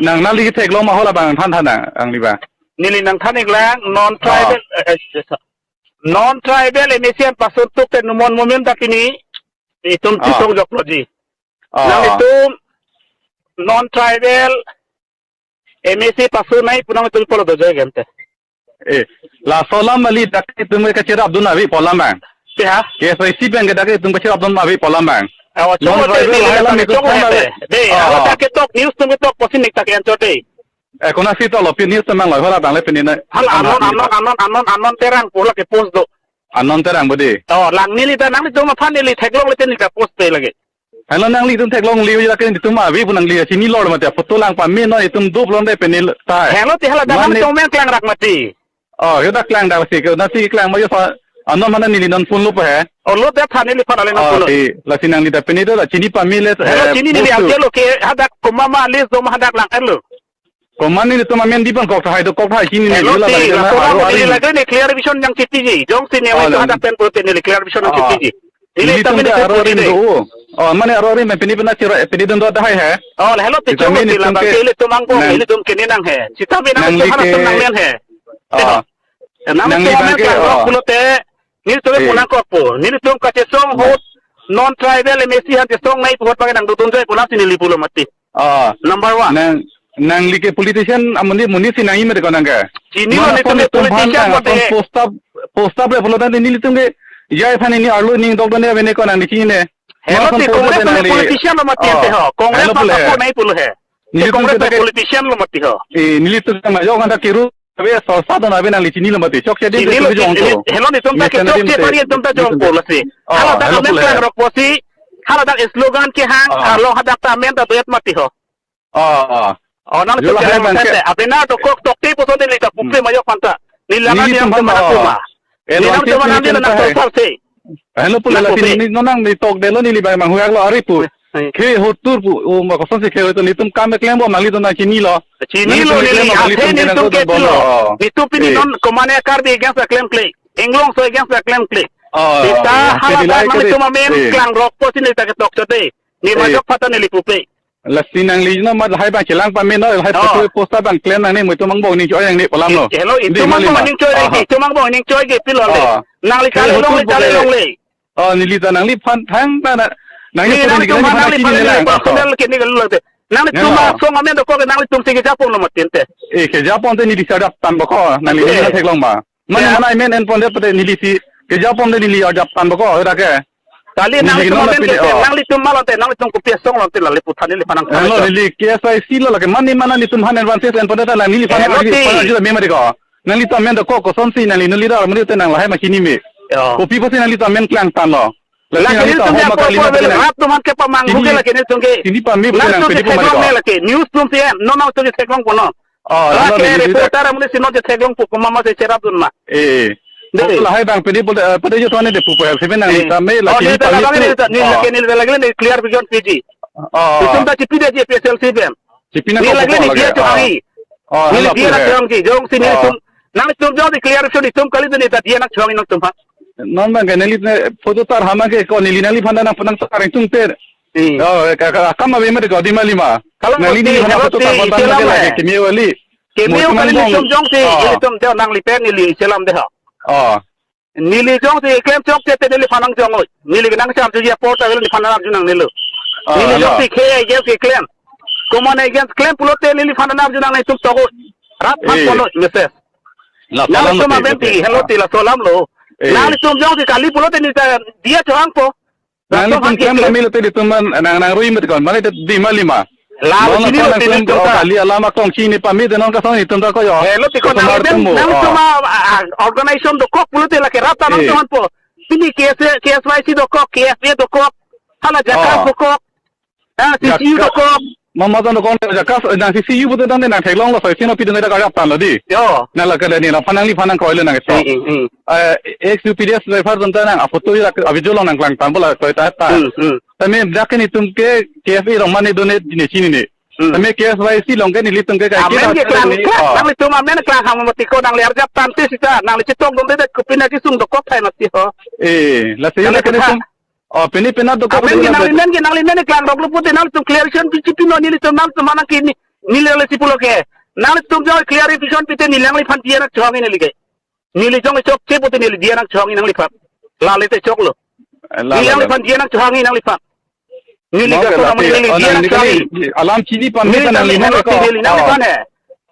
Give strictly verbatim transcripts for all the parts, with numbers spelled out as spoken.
Nang nangli theklong ma hala abang than than nang angli ba. Neli nangthan-iklang non tribal, eh, eh, non tribal M A C an pasun tuk te numon momen ta pini itum Ah. chetong joklo ji. Ah. Nanglitum non tribal M A C pasun nai pu nangtum pulo dojoy gente. Eh, laso alam kali dak itum kacherapdun ave pu alam abang. Te ha? K S Y C abang ke dak itum kacherapdun ave pu alam abang. Awa, non chong tribal te, hai alam te, itum chong thang te. Ave. De, Ah. awa ta ketok, news atum ketok, pusi nik ta ke-anchot te. Eh, konatsi to lo, pini news atum abang lo, hala abang le pini na. Hala, anon, anon, anon, anon, anon Terang pu la ke-post do. Anon Terang bo de. Oh, lang neli ta nanglitum aphan neli theklong le te neli ta post pe lagi. Helo nanglitum theklongle, ya ke itum ave pu nangli chinilo mati, photo lang pame non itum duplo de pini ta. Helo te hala dak Mane- nangtum amen klang rak mati. Oh, ya dak klang dak si, konatsi klang ma yo sa, anon mana neli non phone lo pa he. Oh, lo dak than neliphan ale non Oh, phone lo. Te, lasi nangli ta pini do la chini pame le, Helo eh, chini neli post tu. Ang ke lo ke, hadak komat ma list do ma hadak lang-etlo. Komat nelitum amen di pon kok tahai do kok tahai chini neli Helo la te, balik la na ko aro ram ari. Neli lake ne clarification nangchiti ji. Jongsi ne Oh, mai tu lang. Hadak pen pute neli clarification Oh. Nangchiti ji. Neli Nelitum tame ke ne aro ari pute do. Oh, mane aro ari me pini pina chira pini dun do tahai he. Oh, helo te Sitame chong te la nelitum bang ke ke nelitum angko nang- nelitum ke ne nang he. Sitame nang nangli tu hana ke tum nang men he. Oh. Nang Nangli tu bang amen ke, klang rok oh. Pulote. Nelitum Eh. Punang kok po. Nelitum kachesong Nah. Hot non tribal M A C han chesong nai pu hot bang nang dodun jai pu nangsi neli pulo mati. Ah. Number one. Nang, nangli ke politician amonit monit si nangji mati ko nang ke. Chinilo Mana nelitum ke pon itum politician phan mati. Nang post up, post up le pulo tangte nelitum ke jai phan ini arlo ning dok done avene ko nangli chini ne. Helo Mana te pon post Congress up le nangli politician lo mati Oh. Ante ho. Congress Helo lo pule. Support nai pulo he. Nelitum Congress ke lo ta ke politician lo mati ho. Eh, nelitum ke majok kan ta kiru ave so sa don ave nangli chinilo mati. Chokche din Chinilo nelitum ke jong ko. Helo nelitum ta ke Nelitum chokche din pari nelitum ta jong ko lasi. Oh, Hala dak helo amen pule. Klang rok pusi. Hala dak slogan kehang, Oh. Arlo hadak ta amen ta doyat mati ho. Oh, oh. Oh, nang Yo, tu hai jalan bang ke. Tete. Abena to kok tok te puson de lika pupe Hmm. Majok panta. Neli Neli nang tum diam tu mana oh. Kuma. Eh, Neli nang tu mana neli nang tu hai. Sal se. Helo pule Nang lasi pupe. Neli nonang ni tok delo neli bang manghuak lo ari pu. Eh, eh. Ke hotur pu, o ma koson si ke hotur nelitum kam klem bom nanglitum nang chinilo. Chinilo Nanglitum neli klem bom athe nanglitum nelitum kena ke ko pilo. Bom. Nelitum pini Eh. Non komane Karbi against a claim claim. Inglong so against a claim claim. Oh, Sita oh, hala jadi dak lai nang ke itum amen eh. Klang rok pusi neli ta ketok chote. Ne Eh. Majok panta neli pupe. Lasi nangli no mat hai bang chelang pame no hai Oh. Photo post bang klem nangne mo itum angbong ning choi nangne pu alam lo. Helo Di itum mali angbong ma. Ning choi Oh. Itum angbong ning choi ke pilo le. Oh. Nangli Ke kali hotu longle kali buke. Longle. Oh, neli ta nangliphan thang ta na. Nangli Ni pura nangli neli tum nangli nangli phan chini neli nang. Personal ke ni lo te. Nangli Nang tum lo. Asong amen do ko ke nanglitum si kejapon lo mati ante. Eh, kejapon te neli si arjap tang ba ko. Nangli Eh. Neli theklong ba. Mane Ya. Mana amen en pon de pute neli si kejapon de neli arjap tang ba ko, ira ke. Kali Neli nangli tum nonta amen pini, ke oh. Nanglitum malon te, nanglitum kopi asong lon te la le puthan neliphan nang Helo, thang. Neli K S Y C lo lake mane mana nelitum han advantage en pon de ta la neliphan Helo nangli ti. Phan arju me mari ko. Nanglitum amen do ko koson si nangli neli da mari te nang lahai ma chini me. Yo. Kopi pusi nanglitum amen klang tanglo. Lasi Lake nanglitum nelitum homa ya kali ko na ko pini. Rat tum han ke pamang Chini, buke lake nelitum ke. Chini pame buke Nang nang tu pedi ke pamari theklong ko. Me lake. News tum si en. Non nang tu ke theklong ko non. Oh, Ra helo ke neli reporter amonit si non chetheklong pu komat ma si cherapdun ma. Eh. De. Oh, lahai bang pedi pul, eh, pedi jo tuan de pu pu help seven nang Eh. Nita me Oh, lagi neli ta pagi lagi tu. Neli ta, neli Oh. Lagi neli ta lagi neli clear vision P G. Oh. Itum ta chipi de ji P S L C pen. Chipi na Neli ko lagi ko neli lagi. Dia Oh. Chong Oh, hi. Neli helo dia pule. Chong ji. Jongsi neli Oh. Tum. Nangtum jongsi clear vision itum kali de neli ta dia nang chong nangtum ha. Non bang ke neli ne photo tar hama ke ko neli nangliphan nang phan nang tar tung ter. Hmm. Oh, ka, ka, kam ave mati ko di mali ma. Kalau Nangli mati, neli hana kalau photo ti, tar pon tan iselam lagi eh. Keme wali. Keme Mo wali teman nelitum bong. Jongsi, Oh. Nelitum deo nangli pen neli iselam deo. Oh. Neli jongsi klem chokche te neliphan nang jong oi. Neli nang cham chuji apor ta neliphan nang arju nangnelo. Oh, Neli ya. Jongsi ke against ke klem. Komane against klem pulote neliphan nang arju nangnelo itum togo. Rat phan Eh. Pono message. La Nang salam lo itum te, amen te. Ti, hello Ah. Ti laso alam lo. Eh. Nangtum jongsi kali pulote neli ta dia chong po. Nangtum Nangtum klem kan kami lote itum man nang nang rui mati ko. Mane te di mali ma. Lalu Non chini apa lo nang ti klem nangtum oh, ta. Kali alam akong chini pame te non kasong itum ta ko yo. Hello ti ko Itum nang artum itum mo. Nangtum Oh. A, a, a, organization dokok pulote lake rat ta Eh. Nangtum han po. Pini K S, K S Y C dokok, K F A dokok. Hala Jakas Oh. Dokok. Ah, C C U Jakas. Dokok. Mama tan dokok Jakas nang C C U pulote nang nang theklong lo soi sino pi dun da karap tan lo di. Yo. Nang la kala ni nangphan nangliphan nang kroilo nang so. Hmm, hmm, hmm. Eh, ex U P D S driver tum ta nang aphoto ira avideo lo nang klang tan bola koi ta ta. Hmm, hmm. Tame dak ke netum ke K F A rong mane done ne chini ne. Hmm. Tame K S Y C along ke nelitum ke kai Amen ke ke klang, ni, klang, oh. Nanglitum amen klang ham mati ko nangli arjap tangte sita, nangli chetong dum de kopi na kesung dokok thai mati ho. Eh, lasi Nangli dak ke kutha. Netum. Oh, pini pina dokok Amen ke dum nangli la men ke nangli men klang rok lo pulote nangtum clear vision P G P no nelitum nangtum mana kini. Neli le si pulo ke. Nanglitum jong clarification pite neli nangliphan diya nangchongji neli ke. Neli jong chokche pute neli diya nangchongji nangliphan. Lale te choklo. Eh, la, neli la, la. Nangliphan diya nangchongji nangliphan. Neli no, ke kaso la, namun te, neli oh, diya nang nangchongji. Neli alam chini pame neli ta nang tame neli hello nang te ko. Neli nangliphan Oh. he.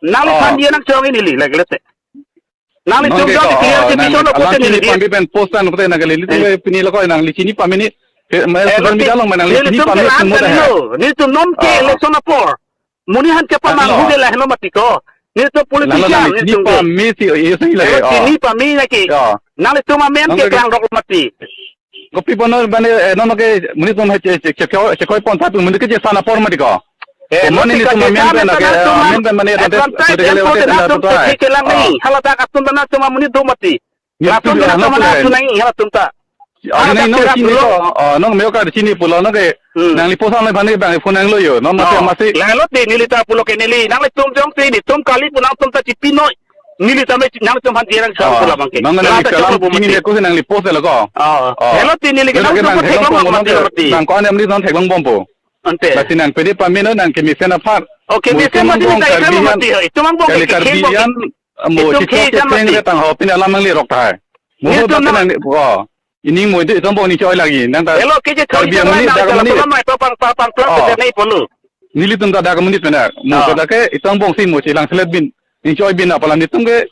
Nangliphan Oh. diya nangchongji neli lagi le te. Nangli nonke tum ko, jong oh, clear nang ke alam pishon chini apote neli pame pen post an apote nang ke lili tum Eh. pini lo ko nangli chini pame ni, eh, ma Eh, social mati, media along ma nangli neli chini tum pame ke pen mo langta ta he. Lo, neli tum non ke Oh. election apor. Monit aphan chepamanghu Ano. ke lahelo mati ko. Neli tum Lalo politician, nangli neli chini tum ke. pame si, oh, iya si la, Eh, oh. chini pame na ke. Ya. Nangli tum amen Nang ke ke klang rok mati. Kopi bono bane, eh, non ke monit tum he che, che, che, che, che koi pon satu monit ke che sana por mati ko. Eh, Koman monit ini ke cuma che main sana pen sana ke, eh, cuma main pen mane advantage advantage sudah yang kele pun oke sana tanda tu tuai. Che lang ni. Ah. Hala tak atum tanda cuma monit do mati. Ni Latum tu tanda anak cuma pun na lain. Tunai hala tum ta. Ari Hala nang tak nong kira chini pulo. Ko, oh, nong meo ka chini pulo nong ke Hmm. nangli post an le bani bang phone nanglo yo. Nong masi Oh. masi. Lahelo te neli ta pulo ke neli nanglitum jongsi nelitum kali pu nangtum ta chipi noi. Neli tame nangtum aphan diya nangchong Oh, pulo abang ke. Nang neli Lata kalam choklo chini bumati. Ne ko nangli post lo ko. Oh. Oh. Hello te neli ke Nang nangtum ke nang aphan theklong helong bom mati nang mati. Nang ko anem ni nang theklong bompo. Ante. Lasi nang pede pame no nang kemesen aphan. Oh, kemesen Mo itum mati angbong ta Karbi ikan yan. Mati ho. Itum angbong Kali ke Karbi kekeng yan. Mo itum chitok kekeng kekeng mati. Ke tang ho pin alam nangli rok thai. Mo Nelitum bak na nang ni, oh. Ining mo itu itum angbong ni choi lagi. Nang ta Hello, keje Karbi choi yang choi ni lang dak jala muni. Pula mai pa pang pa pang plang Oh. Keje nei polu. Nelitum ta dak muni pena. Mo Ah. Ke dak ke itum angbong si mo chilang selet bin. Ning choi bin apalam nelitum ke.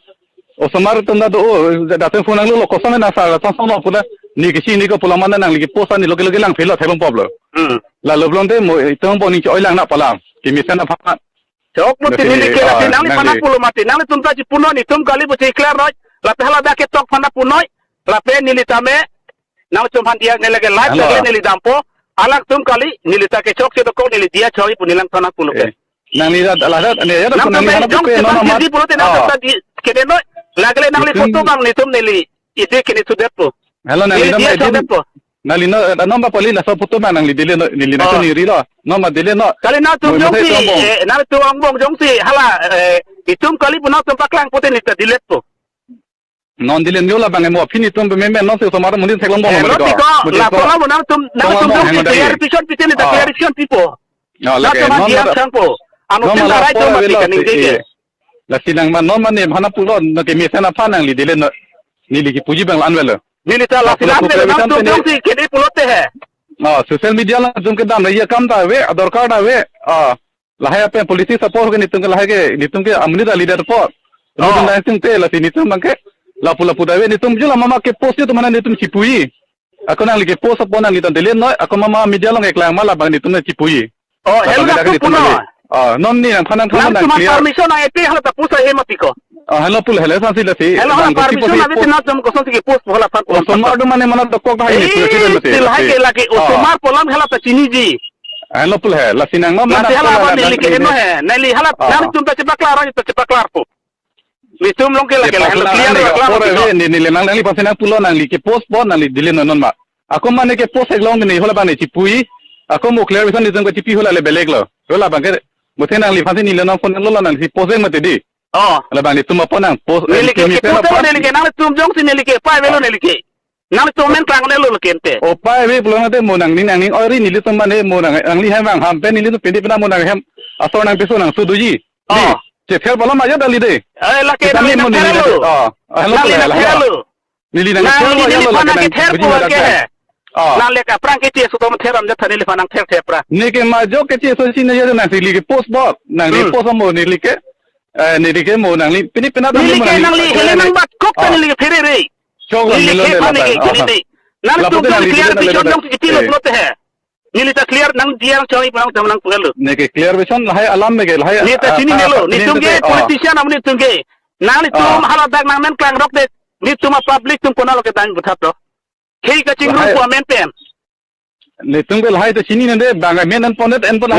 Osomar tum ta do, oh, da, da tum phone nanglo lo kosong na sa, kosong lo pula. Ni kisi ni ko pula mana nangli ke post an ni lo ke lo ke lang phelo theklong pop lo. Hmm. Lalo blong te mo itum angbong ni choi lang na palam. Kemesen aphan. Chok mo Lo tini sini, like ah, lasi nangliphan nangli. Nangpulo mati. Nanglitum ta chipuno nelitum kali bo chiklar noi. Lapen hala dak ketok aphan punoi. Lapen neli tame. Nangtum aphan diya neli ke live Hello. Ke neli dampo. Alangtum kali neli ta ke chokche dokok neli diya choi pu neli langthan nangpulo ke. Eh, nangli rat, ala rat, ani ya, Nangtum nangli ta hana jong pupe, se no, bang no, mat. Jodi pulote nang Oh. Ta di kene noi. Lagele nangli Nelitum photo bang nelitum neli. Ide kene sudet po. Hello, nangli Neli nam diya edit. Sudet po. Nangli no, eh, number pali laso photo ma nangli delete no, neli na Oh. Chini rilo. No ma delete no. Kali nangtum Mo jongsi, mate tombong. Eh, nangtum angbong jongsi, hala, eh, itum kali pu nangtum paklang pute neli ta delete po. Non delete nyo labang mo pini tum meme non se osomar muni theklong bom Eh, mo lo ko. Tiko, Mo la tiko. Pola mo nangtum, Tong nangtum angbong jongsi hang dagi. Clarification pite neli ta Oh. Clarification pipo. No, lake, Nangtum non diya mara-, chang po. Ano non tin mara arai po tum mati avelo kaning si, jege. Iya. Lasi nang man non mane hana pulo no kemesen aphan nangli delete no. Neli kipuji bang la-an avelo. Neli ta lasi Lapulo la-an avelo pupe nangtum bitan jongsi kene pulote he. Oh, social media la jong kedam la iya kam ta ave, ador kar ta ave. Ah, lahai ape policy support ke nelitum ke lahai ke, nelitum ke amuni ta leader po. Nelitum Oh. Nang sing te lasi nelitum bang ke. Lapu lapu ta ave nelitum jula mama ke post nelitum mana nelitum chipui. Ako nangli ke post apot nangli ta delete noi, ako mama media along keklang ma labang nelitum nang chipui. Oh, Labang hello, ke dak nelitum puno. Nangli. Ah, non ni nang phanang phanang Nangtum nang clear. Permission nang epe hala ta post ahe mati ko. Ah, hello pulo, hello sansi lasi. Hello, hala nang gossip permission post, ave post. Tina jom kosonsi ke post hala phan Oh, osomar do mane mana dokok ta hai ni Eh, president mati. Til hai ke lake Oh. Osomar polam hala ta chiniji. Hello pulo he, lasi nang ma Lasi mana hala pola apa nang neli ke nang eno he. Neli hala Oh. Nangtum ta chepaklar, ta chepaklar po. Nelitum along ke lake Ye, lake pasal clear ane lake ka lake por lake ave, ni, ni le nang, nangli pasi nang pulo nangli ke post po nangli delete non non ma. Ako mane ke post eklong ni hola bang ni chipui. Ako mo clarification nelitum ke chipi hola le belek lo. Hola bang ke, mo the nangli pasi ni le nang phone lo lo nangli post mati di. Oh. Hola bang nelitum apot nang post, Neli ke, eh, ke nelitum post apot. Neli ke nangtum jongsi neli ke pai avelo Ah. Neli ke. Nangtum men klang avelo lo kente. Oh, pai ave pulo nang te mo nang ni nang ni ori nelitum mane mo nang nangli hem bang ham pen nelitum pindi pina mo nang hem asor nang peso nang suduji. Oh. Di, chether bala maja dali de. Eh, lake Kita nangli ni mo nangther neli lo. Oh, hello, Nangli hello, nangther hello. Lo. Neli nangther Nangli lo, neli hello, phan lake nang nangther kebiji po maja lake dali. He. Oh. Nang leka aphrang keche aso tom ther amjat tha neli phan nangther ther pra. Neke majo keche aso chini aja nangsi lake post bot. Nangli Hmm. Post mo neli ke. Eh, neli ke mo nangli pini pina ta Neli mo ke nangli nangli phan hele nangli. Nang bat kok ta Oh. Neli ke phere re. Chok lo Neli nilo ke de phan lata. Neli ke Oh. Neli. Nangtum Lapu ke jong nangli clear dele vision nele. Jong si chipilo Eh. Pulote he. Neli ta clear nang diang choi pang tam nang pungalo. Neke clear vision lahai alam neke lahai Neli ta ah, chini ah, melo, ah, nelitum ke ah. Politician am nelitum ke. Nangtum Ah. Hala dak nang men klang rok de, nelitum a public atum konat lo ke dang buthat lo. Khei kachingrum Lahai ko amen pen. Nelitum ke lahai ta chini nande bang men an ponet en pon